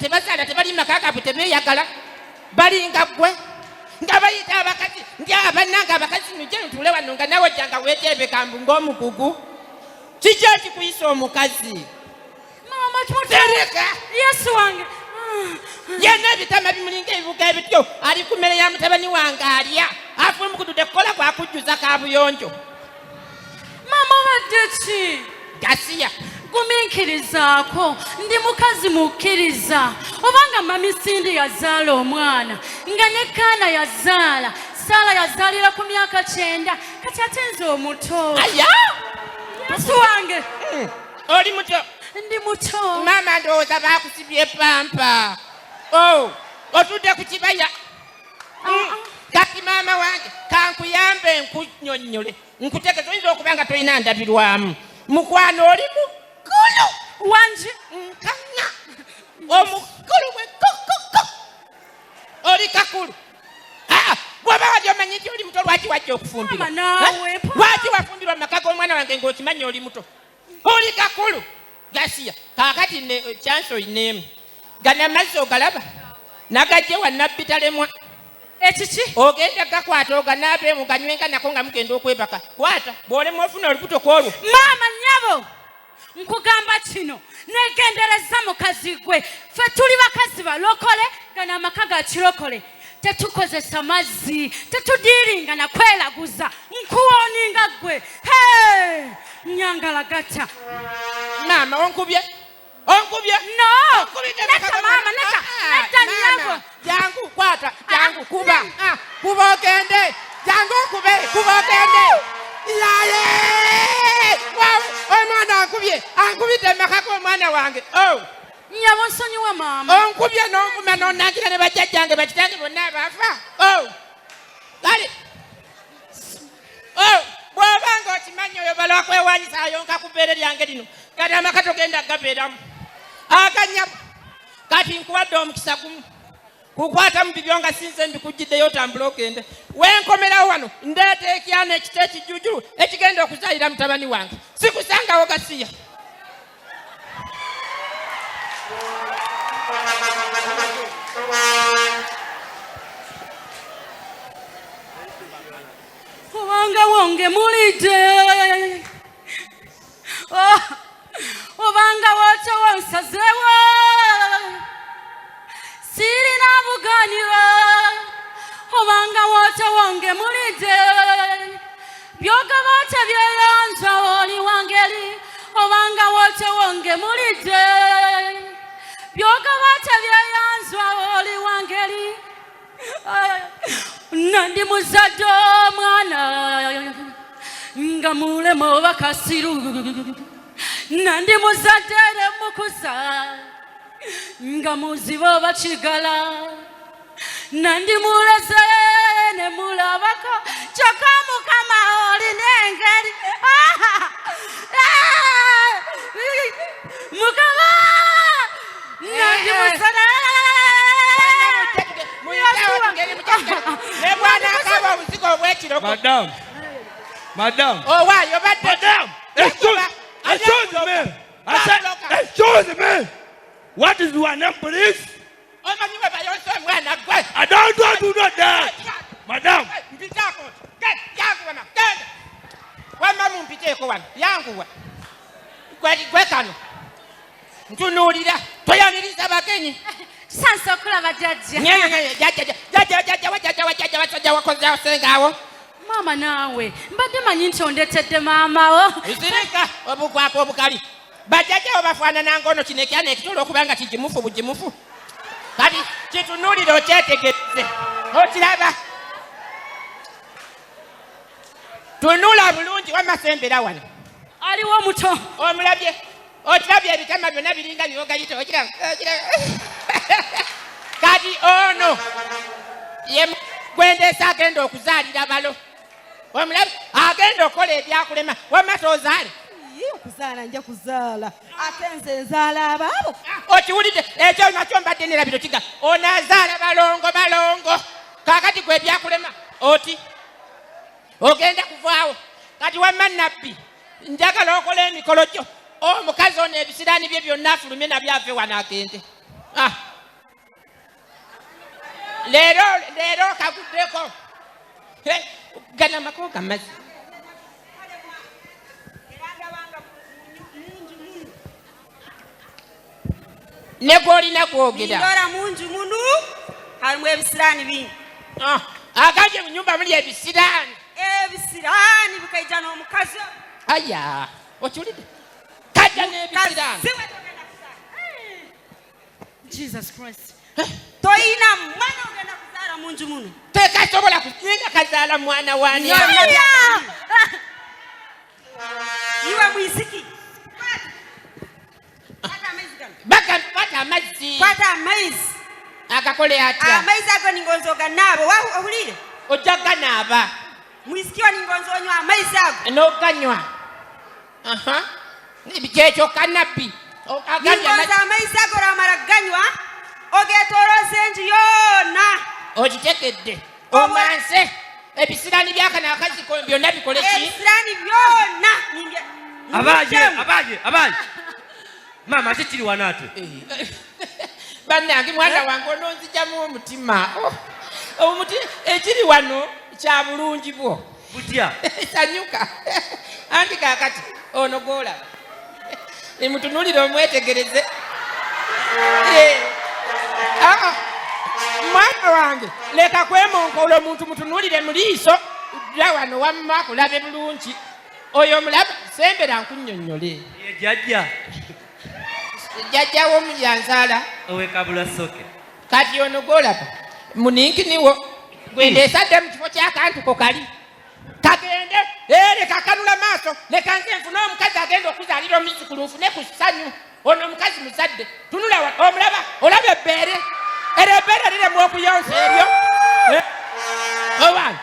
Tebazaala, tebali maka gaabwe, tebeeyagala, balinga ggwe nga bayita abakazi nti abannange abakazi mujje ntuule wano, nga nawe ojja nga weeteebeka mbu ng'omukugu. Kiki ekikuyisa omukazi? Maama. Tereka. Yesu wange. Yenna ebitama bimulinga ebibuga ebityo, ali ku mmere ya mutabani wange alya, afumukutudde kukola kwakujjuza kabuyonjo. Maama, obadde ki? Gasiya. Gumiikirizaako, ndi mukazi mukkiriza. Obanga mami Sindi yazaala omwana, nga ne Kaana yazaala, Saala yazaalira ku myaka 90, kati ate nze omuto. Aya. Yesu wange. Oli muto? Ndi muto. Maama, ndowooza baakusibye pampa. Oh, otudde ku kibaya. Kati maama wange, kankuyambe nkunyonnyole, nkutegeeza. Oyinza okuba nga tolina ndabirwamu. Mukwano, oli mukulu. Wangi? Nkana omukulu bwe kokoko, oli kakulu. Ah, bw'oba wali omanyi nti oli muto, lwaki wajja okufumbirwa? Maama, naawe. Eh? Lwaki wafumbirwa mu maka g'omwana wange ng'okimanyi oli muto? Oli kakulu, gasiya. Kaakati ne chance oyineemu, gano amazzi ogalaba nagajje wa Nabbi Talemwa. Ekiki? Ogenda gakwata, oganaabeemu, ganywenga nako nga mugenda okwebaka. Kwata, bw'olema ofuna olubuto kwolwo. Maama, nnyabo, nkugamba kino, negendereza mukazi gwe. Ffe tuli bakazi balokole, gano amaka ga kirokole, tetukozesa mazzi, tetudiiringa na kweraguza. Nkuwooninga ggwe. Hey! Nyangala gata. Maama, onkubye, onkubye. No. Onkubidde. Neka. Maka Maama, neka. Ah, Nedda. maama, Nnyabo. Jangu, kwata, jangu, kuba. Ah, kuba ogende, jangu okube, kuba ogende. Yaye! Wawe, omwana ankubye, ankubidde mu maka g'omwana wange. Oh, Nnyabo, nsonyiwa maama. Onkubye n'onvuma n'onnangira ne bajjajjange, bakitange bonna abaafa. Oh, kale. Oh, bw'oba ng'okimanyi oyo balwakwewanyisa ayonka ku bbeere lyange lino, kati amaka togenda gabeeramu aganya. Kati nkuwadde omukisa gumu, kukwata mu bibyo nga sinze mbikugiddeyo, otambule ogende. Wenkomerawo wano, ndeeta ekyana ekito ekijjujulu ekigenda okuzaalira mutabani wange. Sikusangawo, gasiya. Kubanga wonge mulidde. Oh, obanga wote wonsazeewo, sirina buganiro. Obanga wote wonge mulidde, byogaba tebyeyonza, oli wangeri. Obanga wote wonge mulidde, byogaba tebyeyonza, oli wangeri. Nandi muzadde omwana nga mulema oba kasiru, nandi muzadde ne mukuza nga muzibe oba kigala, nandi muleze ne mulabako. Kyokka Mukama olina engeri. Ah! Mukama, nandi muzadde. Ne bwanaakaba obuzigo obw'ekiroko. Madam, madam, Owaayo badde. Madam, excuse me. I said, excuse me. What is your name, please? Omanyi bwe bayonsa omwana gwe? I don't want to know that. Madam, Mpitaako nti yanguwa ma, genda wamma, mumpiteeko wano, yanguwa. Gwe kano ntunuulira, toyaniriza bagenyi. Sansa okulaba jjajja. Jajja wajjajja wajjajja wasajja wakoze osengaawo. Maama, naawe mbadde manyi nti ondetedde maamawo. Zirika obukwapa obukali. Bajjajjawo bafaanana ngono. Kino ekyana ekitola okuba nga kigimufu bugimufu, kati kitunuulire okyetegereze. Okiraba? Tunula bulungi, wamasembera wano. Aliwo omuto. Omulabye? Okirabye? Ebitama byonna biringa biwogayita. Okiraba? Okiraba? Kati ono ye gwendeesa agenda okuzaalira balo. Omulabye? Agenda okukola ebyakulema. Wamma tozaale. Ii, okuzaala nja kuzaala, ate nze nzaala abaabo. Okiwulidde ekyo? Nakyo mbadde nerabiro kiga onaazaala balongo, balongo. Kaakati gwe ebyakulema oti ogenda kuvaawo. Kati wamma Nabbi, njagala okola emikolo gyo, omukazi ono ebisiraani bye byonna afulumye nabyo, ave wano agende. Ah. Leero leero kaguddeko. Gana amako gamazi. Ne gwolina gwogera. Nindora munju munu harimu ebisiraani bingi. Ah, agambye mu nyumba muli ebisiraani. Ebisiraani bikaija n'omukazi. Aya, okiwulidde? Kajja n'ebisiraani. Jesus Christ. Toyina mwana ogenda kuzaala munju muno. Tekasobola kusinga kazaala mwana wani. Iwe mwisiki. Kwata amazzi. Kwata amazzi. Agakole atya? Amazzi ago ningonza oganaaba. Owulire? Ojja ganaaba. Mwisiki wa ningonza onywa amazzi ago. N'oganywa. Aha. Kyekyo kanabbi. Ningonza amazzi ago oramara kuganywa ogetoroza enju yoona. Okitegedde. Omanse ebisiraani byakano akazi byonna bikole ki? Ebisiraani byonna. Abaye, abaye, abaye. Maama ki kiri wano ate? Bannange mwana wange ononzijamu omutima. Omuti ekiri wano kya bulungi bwo. Butya? Sanyuka. Anti kaakati ono gw'olaba. Mutunuulire omwetegereze. Mwana wange leka kwemonkola omuntu mutunuulire mu liiso. Dda wano wamma akulabe bulungi. Oyo omulaba sembera nkunnyonnyole. Ye jjajja. Jjajja w'omuyanzaala. Owe Kabula Soke. Kati ono gw'olaba muninkiniwo gwe ndeesadde mu kifo ky'akantu ko kali. Kagende leka kanula maaso leka nze nfune omukazi agenda okuzaalira omuzzukulu nfune ku ssanyu. Ono omukazi muzadde tunula omulaba olaba ebbeere era ebbeere liremu okuyonsa eryo. Owange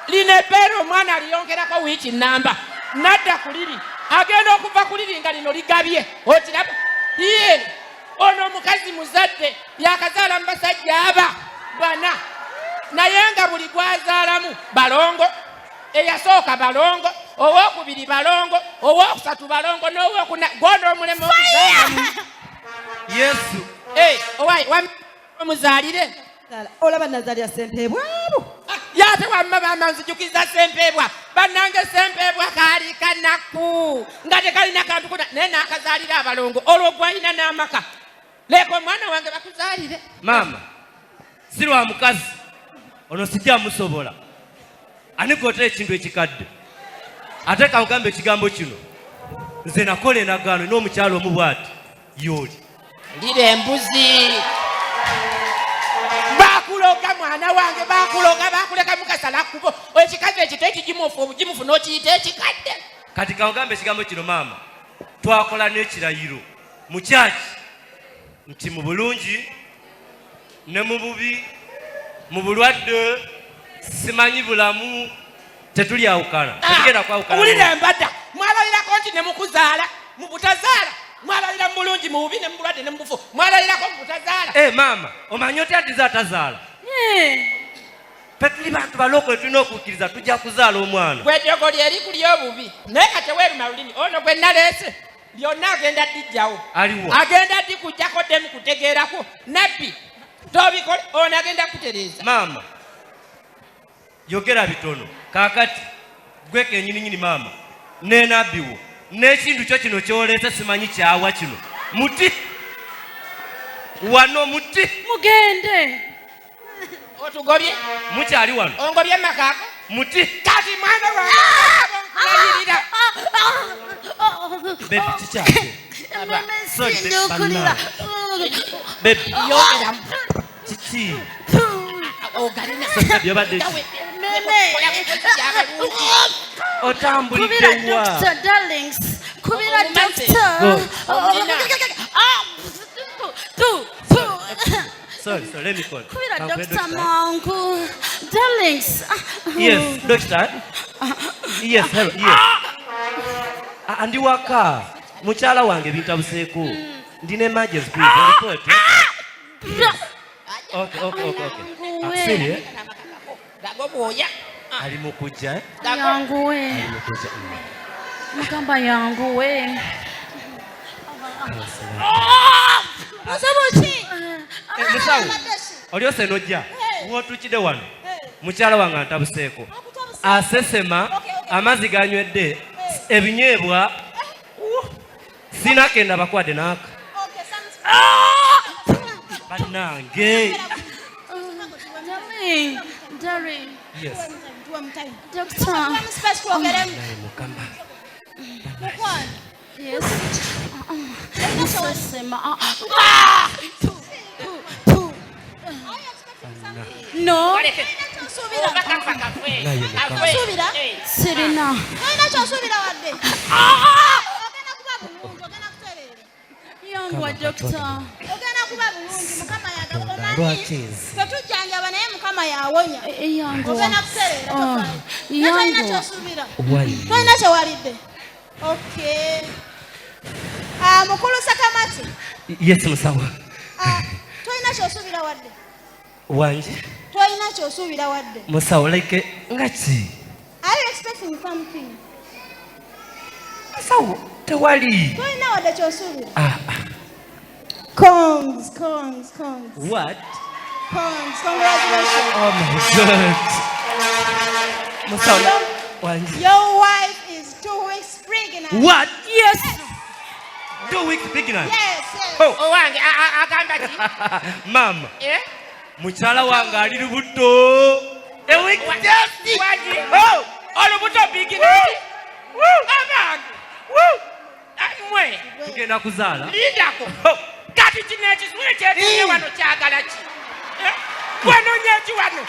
lino ebbeere omwana aliyonkerako wiiki nnamba nadda ku liri agenda okuva ku liri nga lino ligabye okiraba. Ye ono omukazi muzadde yakazaala mu basajja aba bana naye nga buli gwazaalamu balongo. Eyasooka balongo, owokubiri balongo, owokusatu balongo n'owokuna gwona omulema okuzaalamu. Yesu. Owaye, omuzaalire. Olaba nazaalira Ssempeebwa abo. Yate wamma bama nzijukiza Ssempeebwa. Bannange Ssempeebwa kaali kanaku nga tekalina kantu kona naye n'akazaalira abalongo olwo gwalina n'amaka. Leka omwana wange bakuzaalire. Maama, si lwa mukazi ono sijja musobola. Ani gw'otera ekintu ekikadde? Ate kangambe ekigambo kino. Nze nakola endagaano n'omukyala omu bw'ati y'oli. Lira embuzi. Bakuloga mwana wange, bakuloga, bakuleka mukasala kubo. Ekikazi ekito ekigimufu obugimufu n'okiyita ekikadde. Kati kangambe ekigambo kino maama. Twakola n'ekirayiro mu kyaki nti mu bulungi ne mu bubi, mu bulwadde, simanyi bulamu, tetulyawukana. Tetugenda kwawukana. Wulira embadda, mwalalirako nti ne mu kuzaala, mu butazaala, mwalalira mu bulungi, mu bubi, ne mu bulwadde, ne mu bufu, mwalalirako mu butazaala. Maama, omanyi otya nti nze atazaala? Ffe tuli bantu balokole, tulina okukkiriza tujja kuzaala omwana. Gwe eddogo lye likuli obubi, naye kati weeruma lulimi. Ono gwe naleese byonna agenda ddijjawo. Aliwo. Agenda ddi kujjako ddemu kutegeerako. Nabbi, tobikole, ono agenda kutereeza. Maama, yogera bitono. Kaakati, gwe kennyininyini maama, ne nabbi wo, n'ekintu kyo kino ky'oleese simanyi kyawa kino. Muti. Wano muti. Mugende. Otugobye? Mukyali wano. Ongobye makaako? Muti. Kati mwana wange, nkulayirira. Baby, kikyali. Sorry, baby, Baby. Yongeramu. Kiki? Ogalina. Sorry, baby, obadde ki? Otambulidde Kubira wa? doctor, darlings. Kubira Omumaze. doctor. Go. Tu, tu. Sorry, sorry, let me call. Kubira Can we doctor doctor? mangu. Darlings. Yes, doctor. Yes, hello, yes. Ndi waka. Mukyala wange bintabuseeko. Ndi ne emergency, please. Report. Yes. Okay, okay, okay, okay. Siri, eh? Gago bwoya. Ali mu kujja, eh? Yanguwe. Ali mu kujja. Mugamba yanguwe. Musawo ki? Musawo. Olyose nojja wotukide wano mukyala wange antabuseeko asesema amazzi ganywedde ebinyeebwa sinakenda bakwade naaka bannange. Darling, darling. Yes. Doctor. Naye Mukama. Yes. Nsesema. No. Naye Mukama. Sirina. Tolina kyosuubira wadde. Ogenda kuba bulungi, ogenda kutereera. Yangwa, doctor. Ogenda kuba bulungi, Mukama yagaba. Katonda, Omanyi lwaki nze? tetujjanjaba naye Mukama yawonya. Yangwa. Ogenda kutereera, Oh, tofaayo. Naye tolina yangwa. kyosuubira. Why? Tolina kyewalidde. Okay. Ah, mukulu Sakamati. Yes, musawo. Ah, tolina kyosuubira wadde. Wanje. Tolina kyosuubira wadde. Musawo, like nga ki? Are you expecting something? Musawo, tewali. Tolina wadde kyosuubira. Ah, ah. Congs, congs, congs. What? Congs, congratulations. Oh my God. Musawo, wanje. Your wife is 2 weeks pregnant. What? Yes. 2 weeks pregnant? Yes. Oh. Owange agamba ki? Mama. Eh? Mukyala wange ali lubuto. A week just. Wagi. Oh. Olubuto biginati. Abange. Mwe. Tugenda kuzaala. Lindako. Oh. Kati kino ekisulo ekyetumye wano kyagala ki? Eh? Wanoonya eki wano?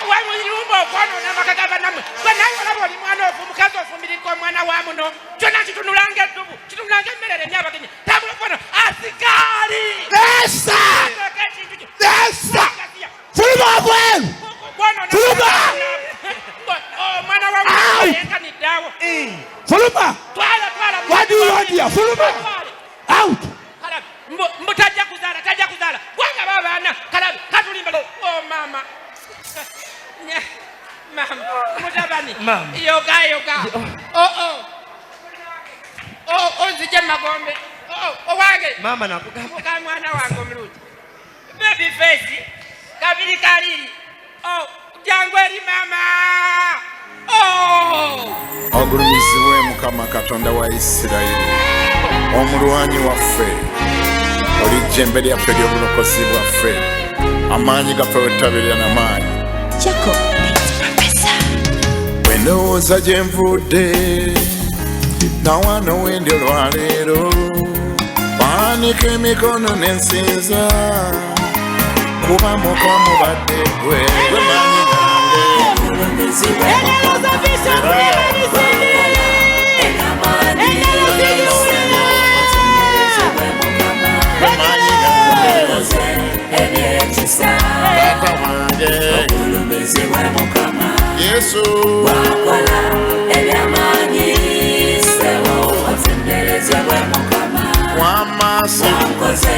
Wemuyumba okwonoona amaka ga bannammwe. Gwe naye olaba oli mwana ofu mukazi ofumbirika omwana wa muno. Kyonna kitunulanga eddubu, kitunulanga emmere eremye abagenyi. Tambula asikaali. Nesa! Nesa! Fuluma wabweru! Fuluma! Omwana wa Au! yenkaniddeawo. Fuluma! Twala, twala. What do you want here? Fuluma! Out! Kalabi, mbu tajja kuzaala, tajja kuzaala. Gwanga babaana, kalabi, katulimba. Oh mama. Mama, mutabani. Mama. Yoga, yoga. Oh, oh. Oh, oh, nzije mu magombe. Oh, owange. Mama nakugamba. Muka mwana wange omulungi. Baby face, kabiri kaliri. Oh, jangu eri mama. Oh. Ogulumizibwe Mukama Katonda wa Isirayiri, omulwanyi waffe, oli jjembe lyaffe ery'obulokozi bwaffe, amaanyi gaffe wetutabirira namaanyi. Bwe ndowooza gye nvudde nawano wendi olwaleero, baanika emikono nensinza kuba Mukama obadde gwe gwe maanyi gange. Engalo za Bishop Reverend. Engalo zigiwulira. Gwe maanyi gange, taata wange Yesu. Ebyamaanyi sebo otenderezebwe Mukama. Wamaaso wakoze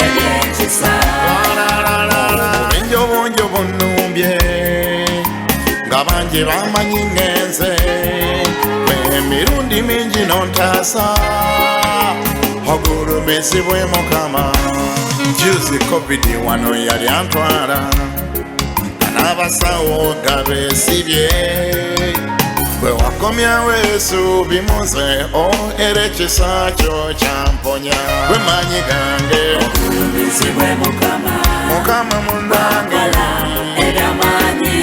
ebyekisa. Obungi obungi obunumbye nga bangi bamanyi ngenze emirundi mingi nontaasa, ogulumizibwe Mukama. Juzi COVID wano yali antwala n'abasawo gabeesibye, bwe wakomyawo essuubi muze o era ekisa kyo kyamponya, gwe maanyi gange. Ogulumizibwe Mukama. Mukama munange. Ebyamaanyi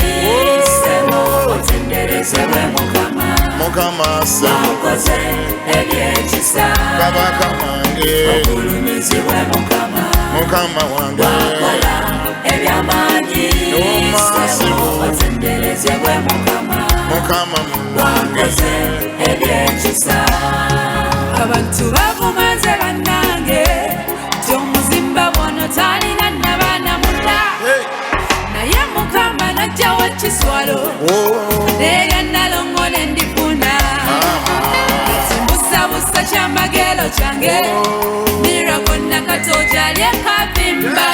sebo otenderezebwe Mukama. Mukama se wakoze ebyekisa. Kabaka wange. Ogulumizibwe Mukama. Mukama wange. Wakola ebyamaanyi sebo otenderezebwe Mukama. Mukama munange. Wakoze ebyekisa. Abantu bavumanze bannange ti omuzimba bwono talina nabaana munda, naye Mukama najjawo ekiswalo nerya nalongo nendifuna timbusabusa kyamagero kyange mirako nakato gyali ekavimba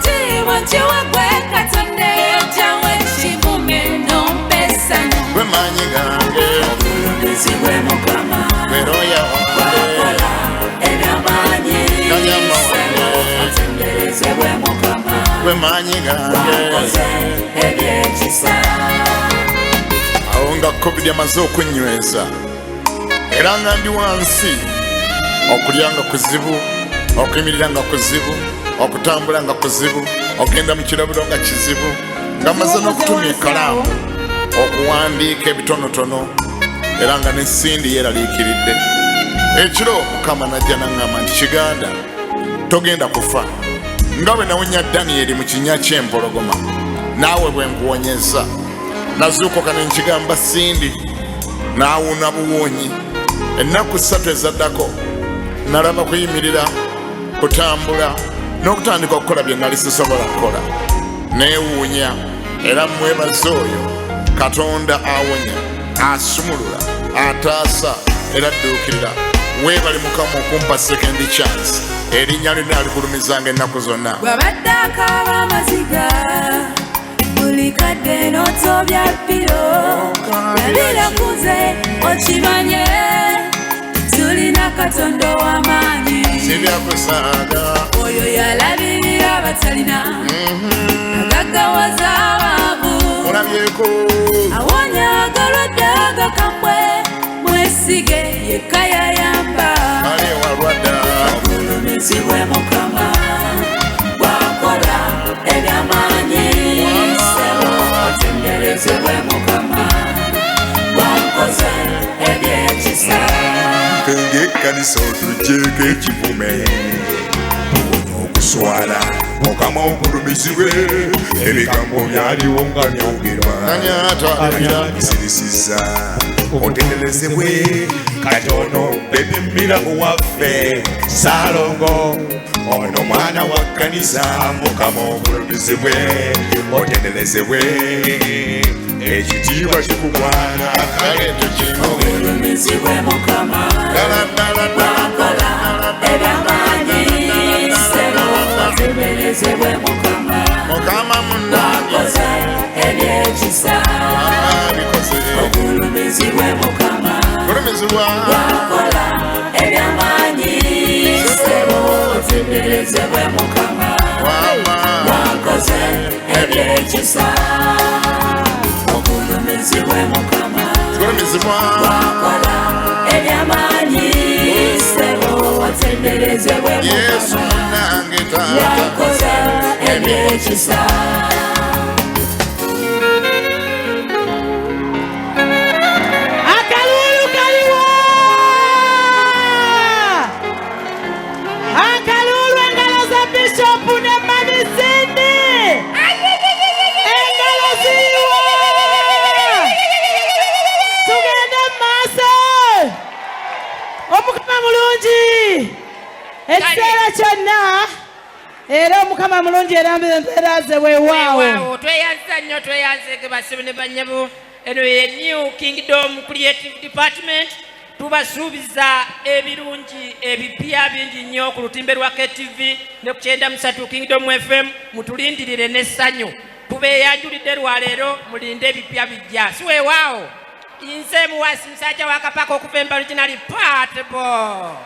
tiibwa nkiwagwe Katonda eyajjawo ekivume nompesanyu. Gwe maanyi gange. Ogulumizibwe Mukama. Gwe looya wange. Wakola ebyamaanyi. Kanyama wange. Otenderezebwe Mukama. Gwe maanyi gange. Bwakoze ebyekisa. Awo nga COVID amaze okunyweza era nga ndi wansi, okulya nga kuzibu, okuyimirira nga kuzibu, okutambula nga kuzibu, okugenda mu kirabiro nga kizibu, nga maze n'okutumya ekkalaamu okuwandiika ebitonotono, era nga n'ensindi yeeraliikiridde. Ekiro Mukama najja naŋŋamba nti, Kiganda, togenda kufa. Nga bwe nawonya Daniyeri mu kinnya ky'empologoma, naawe bwe nkuwonyeza. Nazuukuka ne nkigamba Sindi, n'awuuna buwuunyi. Ennaku 3 ezaddako nalaba kuyimirira, kutambula n'okutandika okukola bye nali sisobola kukola. Neewuunya era mwebaza oyo Katonda awonya, asumulula, ataasa era adduukirira. Weebale Mukama okumpa second chance. Erinnya lyo naaligulumizanga ennaku zonna. Bw'abadde akaaba amaziga buli kadde n'otobya ppiro, labira ku nze okimanye tulina Katonda ow'amaanyi. Sibyakusaaga. Oyo yalabirira abatalina, agaggawaza abaavu. Mulabyeko. Awonya agalwadde agakambwe, mwesige yekka yayamba. Ale walwadda. Ogulumizibwe Mukama, bwakola ebyamaanyi. Ssebo otenderezebwe Mukama, bwakoze ebyekisa. Ng'ekkanisa otugyeko ekivume, tuwonye okuswala. Mukama ogulumizibwe. Ebigambo byaliwo nga byogerwa. Ani atwalira? Bisirisiza, otenderezebwe. Katono baby miracle waffe Salongo, ono mwana wa kkanisa. Mukama ogulumizibwe, otenderezebwe, ekitiibwa kikugwana. Kale tukimuwe. Ogulumizibwe Mukama, Ddala ddala ddala. bwakola ebyamaanyi. Ssebo otenderezebwe Mukama, Mukama munnange. bwakoze ebyekisa. Abikoze. Ogulumizibwe Mukama, Gulumizibwa. bwakola ebyamaanyi. Ssebo otenderezebwe Mukama, Wama. bwakoze ebyekisa. Ogulumizibwe Mukama, Gulumizibwa. bwakola ebyamaanyi. Ssebo otenderezebwe Yesu Mukama, munnange taata. bwakoze ebyekisa. Akaluulu kaliwo! Akaluulu, engalo za Bishopu ne Mami Sindi, engalo ziriwo! Tugende mu maaso. Omukama mulungi ekiseera kyonna, era Omukama mulungi era empeera ze weewaawo. Weewaawo, tweyanza nnyo, tweyanzege basibu ne bannyabo. Eno ye New Kingdom Creative Department. Tubasuubiza ebirungi ebipya bingi nnyo ku lutimbe lwa KTV ne ku 93 Kingdom FM. Mutulindirire n'essanyu. Tubeeyanjulidde lwaleero, mulinde ebipya bijja. Si weewaawo? Nze Muwasi, musajja wa Kapaka okuva Embaluginali Patbo.